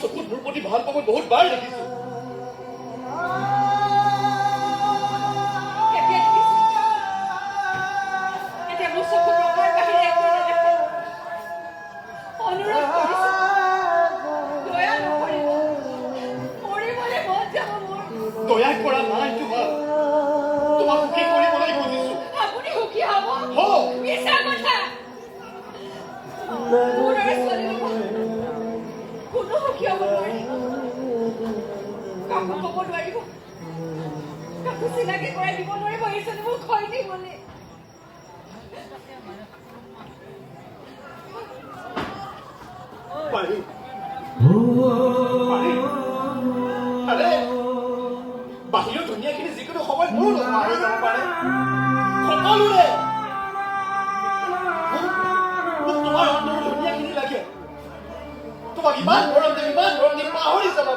চকুত মোৰ প্ৰতি ভাল পোৱা মই বহুত বাৰ দেখিছো। কেতিয়া দেখিছে? এতিয়া মোৰ চকুত ৰঙাৰ বাহিৰে একো নেদেখে। অনুৰোধ কৰিছো, দয়া নকৰিব। মৰিবলৈ মন যাব মোৰ। দয়া কৰা নাই তোমাক, তোমাক সুখী কৰিবলৈ খুজিছো। আপুনি সুখী হ'ব? হওঁ। মিছা কথা। মোৰ দৰে ছোৱালী লগত কোনো সুখী হ'ব নোৱাৰে। কাকো ক'ব নোৱাৰিব, কাকো চিনাকি কৰাই দিব নোৱাৰিব এইজনী মোৰ ঘৈণী বুলি। পাৰিম, পাৰিম। আৰে, বাহিৰৰ ধুনীয়াখিনি যিকোনো সময়ত মোৰো নোহোৱা হৈ যাব পাৰে, সকলোৰে। মোক তোমাৰ অন্তৰৰ ধুনীয়াখিনি লাগে। তোমাক ইমান মৰম দিম, ইমান মৰম দিম, পাহৰি যাবা।